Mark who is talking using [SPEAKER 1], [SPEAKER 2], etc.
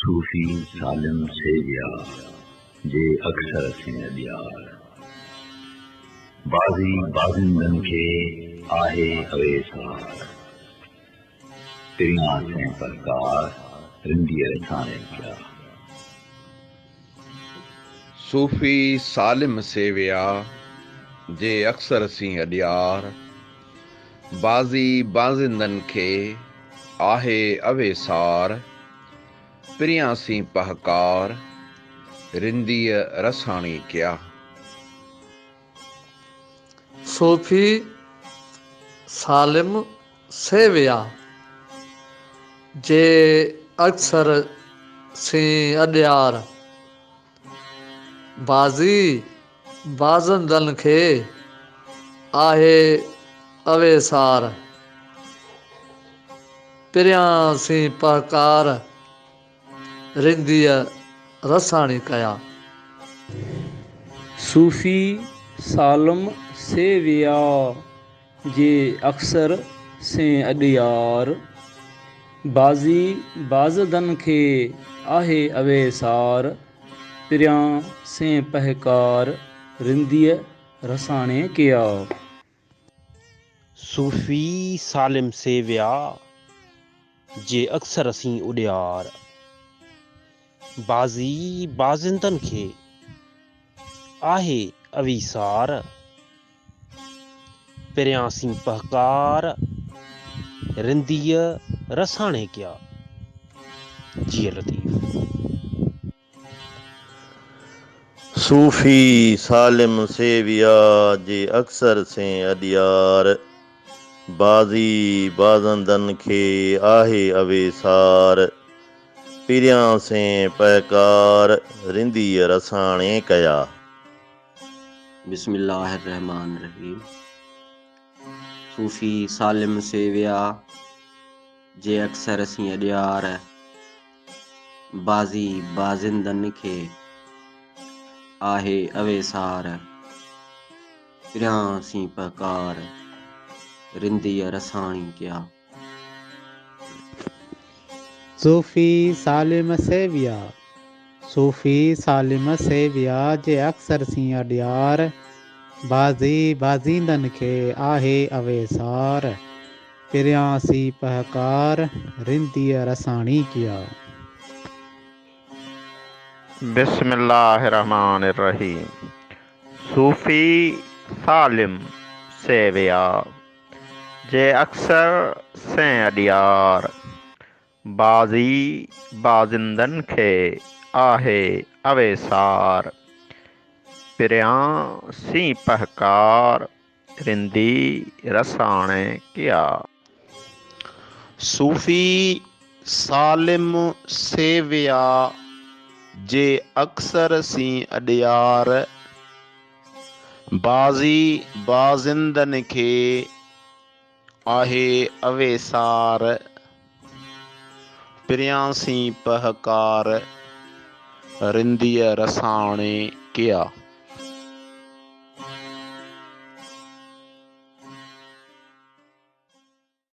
[SPEAKER 1] صوفي سالم سي ويا، جي اڪثر سين اڏيار. بعضي بازندن کي آهي اويسار. پريان سين پرڪار، رنديء رساڻي ڪيا.
[SPEAKER 2] صوفي سالم سي ويا، جي اڪثر سين اڏيار. بعضي بازندن کي آهي اويسار. پريان سين پهڪار، رنديء رساڻي ڪيا.
[SPEAKER 3] صوفي سالم سي ويا، جي اڪثر سين اڏيار. بعضي بازندن کي آهي اويسار. پريان سين پهڪار، رنديء رساڻي ڪيا.
[SPEAKER 4] صوفي سالم سي ويا، جي اڪثر سين اڏيار. بعضي بازندن کي آهي اويسار، پريان سين پهڪار، رنديء رساڻي ڪيا.
[SPEAKER 5] صوفي سالم سي ويا، جي اڪثر سين اڏيار. بعضي بازندن کي آهي اويسار، پريان سين پهڪار، رنديء رساڻي ڪيا. جيئي لطيف.
[SPEAKER 6] صوفي سالم سي ويا، جي اڪثر سين اڏيار. بعضي بازندن کي آهي اويسار. پريان سين پهڪار، رنديء رساڻي ڪيا.
[SPEAKER 7] بسم الله الرحمٰن الرحيم صوفي سالم سي ويا، جي اڪثر سين اڏيار. بعضي بازندن کي آهي اويسار، پريان سين پهڪار، رنديء رساڻي ڪيا.
[SPEAKER 8] صوفي سالم سي ويا، صوفي سالم سي ويا، جي اڪثر سين اڏيار، بعضي بازيندن کي آهي اويسار، پريان سي پهڪار، رنديء رساڻي ڪيا.
[SPEAKER 9] بسم الله الرحمٰن الرحيم صوفي سالم سي ويا، جي اڪثر سين اڏيار. بعضي بازندن کي آهي اويسار، پريان سين پهڪار، رندي رساڻي ڪيا.
[SPEAKER 10] صوفي سالم سي ويا، جي اڪثر سين اڏيار. بعضي بازندن کي آهي اويسار، پريان سين پهڪار، رنديء رساڻي ڪيا.